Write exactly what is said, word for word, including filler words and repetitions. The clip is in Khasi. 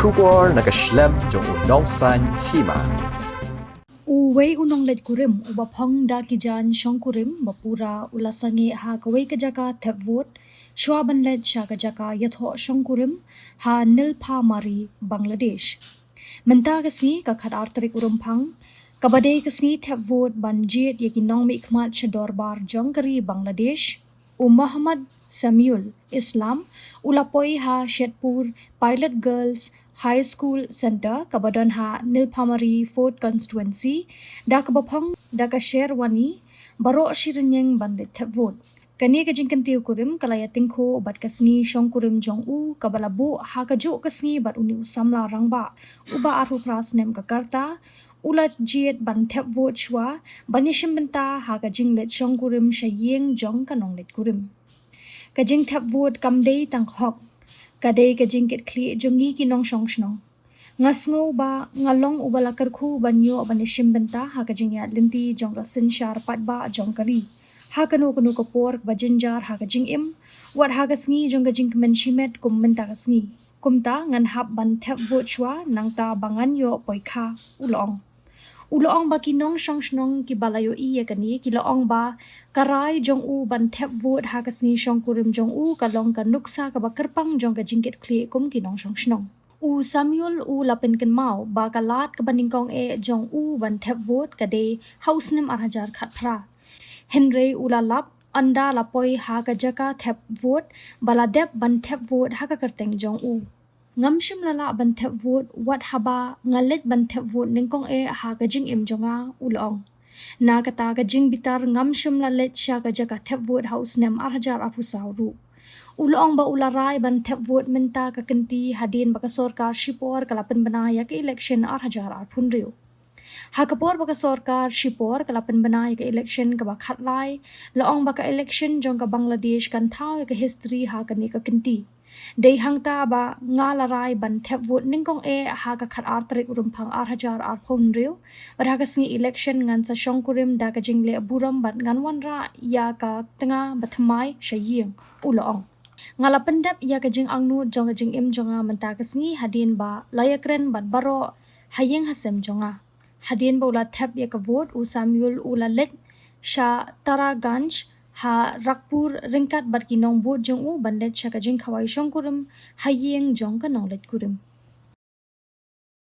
Khubor na ka shlem jong u nongsan hima. Uwei u nongleit kurim uba phong da ki jaiñ shongkurim ba pura u la sangeh ha kawei ka jaka thep vote shuwa ban leit sha ka jaka ïathoh shongkurim ha Nilphamari, Bangladesh. Mynta ka sngi, ka khatar tarik u Rymphang, kaba dei ka sngi thep vote ban jied ïa ki nongmihkhmat sha dorbar jong ka ri Bangladesh, u Mohammad Samiul Islam u la poi ha Shetpur Pilot Girls High School Centre, kaba don ha Nilphamari Fourth Constituency, da kaba phong da ka sherwani baroh shi rynïeng ban leit thep vote. Kane ka jingkyntiew kurim ka la ïatyngkhuh bad ka sngi shongkurim jong u, kaba la buh ha kajuh ka sngi bad une u samla rangbah uba arphew phra snem ka rta, u la jied ban thep vote shuwa ban ïashim bynta ha ka jingleit shongkurim sha ïing jong ka nongleit kurim. Ka jingthep vote kam dei tang ka hok, ka dei ka jingkitkhlieh jong ngi ki nongshong shnong. Nga sngew ba nga long uba la kyrkhu ban ïoh ban ïashim bynta ha ka jingïaid lynti jong ka synshar paidbah jong ka ri ha kano kano ka por kaba jynjar ha ka jingim, wat ha ka sngi jong ka jingkmen shimet kum mynta ka sngi. Kumta ngan hap ban thep vote shuwa nangta ba ngan ïoh poi kha, u la ong. U la ong ba ki nongshong shnong kiba la ïohi ïa kane ki la ong ba ka rai jong u ban thep vote ha ka sngi shongkurim jong u ka long ka nuksa kaba kyrpang jong ka jingkitkhlieh kum ki nongshong shnong. U Samiul u la pynkynmaw ba ka lad kaba nyngkong eh jong u ban thep vote ka dei ha u snem ar hajar khatphra. Hynrei u la lap ynda la poi ha ka jaka thep vote ba la dep ban thep vote ha ka kyrteng jong u. Ngam shym la lah ban thep vote wat haba nga leit ban thep vote nyngkong eh ha ka jingim jong nga, u la ong. Na kata ka jingbitar ngam shym la leit sha ka jaka thep vote ha u snem ar hajar arphew saw ruh. U la ong ba u la rai ban thep vote mynta ka kynti hadien ba ka sorkar shipor ka la pynbna ïa ka election ar hajar arphew hynriew. Ha ka por ba ka sorkar shipor ka la pynbna ïa ka election kaba khatlai, la ong ba ka election jong ka Bangladesh kan thaw ïa ka history ha kane ka kynti. Dei hangta ba nga la rai ban thep vote nyngkong eh ha ka khatar tarik u Rymphang ar hajar arphew hynriew, bad ha ka sngi election ngan sa shongkurim da ka jingleh burom bad ngan wanrah ïa ka tnga bathymmai sha ïing, u la ong. Nga la pyndep ïa ka jingangnud jong ka jingim jong nga mynta ka sngi hadien ba la ïakren bad baroh ha ïing ha sem jong nga. Hadien ba u la thep ïa ka vote, u Samiul u la leit sha Taraganj ha Ragpur ryngkat bad ki nongbud jong u ban leit sha ka jingkhawai shongkurim ha ïing jong ka nongleit kurim.